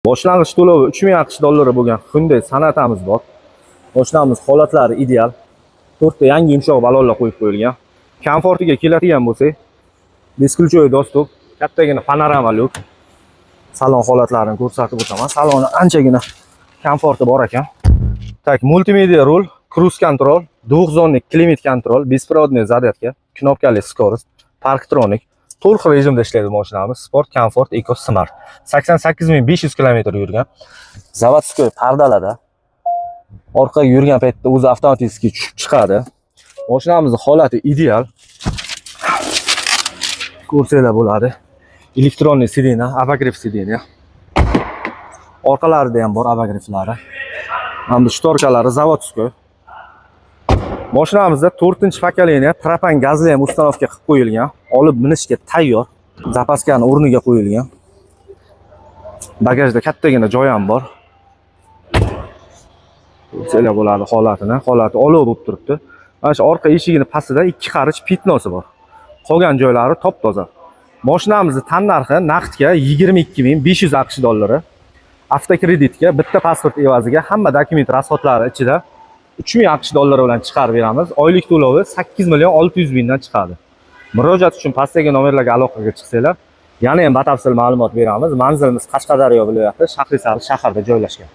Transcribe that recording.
Boshlang'ich to'lovi 3000 AQSh dollari bo'lgan Hyundai Sonatamiz bor. Mashinamiz holatlari ideal. To'rtta yangi yumshoq balonlar qo'yib qo'yilgan. Komfortiga keladigan bo'lsak, бесключевой доступ, kattagina panorama lyuk. Salon holatlarini ko'rsatib o'taman. Saloni anchagina komforti bor ekan. Так, мультимедиа rul, круиз-контроль, двухзонный климат-контроль, беспроводный зарядка, knopkali скорость, Parktronic. To'rt xil rejimda ishlaydi mashinamiz. Sport, Comfort, Eco, Smart. 88 500 kilometr yurgan. Заводской pardalarda. Orqaga yurgan paytda o'zi avtomatik tushib chiqadi. Mashinamizning holati ideal. Ko'rsanglar bo'ladi. Электронный сиденье, обогрев сиденья. Orqalarida ham bor обогрев lari. Mana bu шторка lari заводской. Mashinamizda 4-поколение propan gazli ham установка qilib qo'yilgan. Olib minishga tayyor. Запаска ni o'rniga qo'yilgan. Bagajda kattagina joy ham bor. Ko'rsanglar bo'ladi holatini. Holati olov bo'lib turibdi. Mana shu orqa eshigini pastida ikki qarich пятно si bor. Qolgan joylari top-toza. Mashinamizni tannarxi naqdga 22 500 AQSh dollari. Avtokreditga bitta pasport evaziga hamma dokument расход lari ichida 3000 AQSh dollari bilan chiqarib beramiz. Oylik to'lovi 8 million 600 mingdan chiqadi. Murojaat uchun pastdagi nomerlarga aloqaga chiqsanglar, yana ham batafsil ma'lumot beramiz. Manzilimiz Qashqadaryo viloyati, Shahrisabz shahrida joylashgan.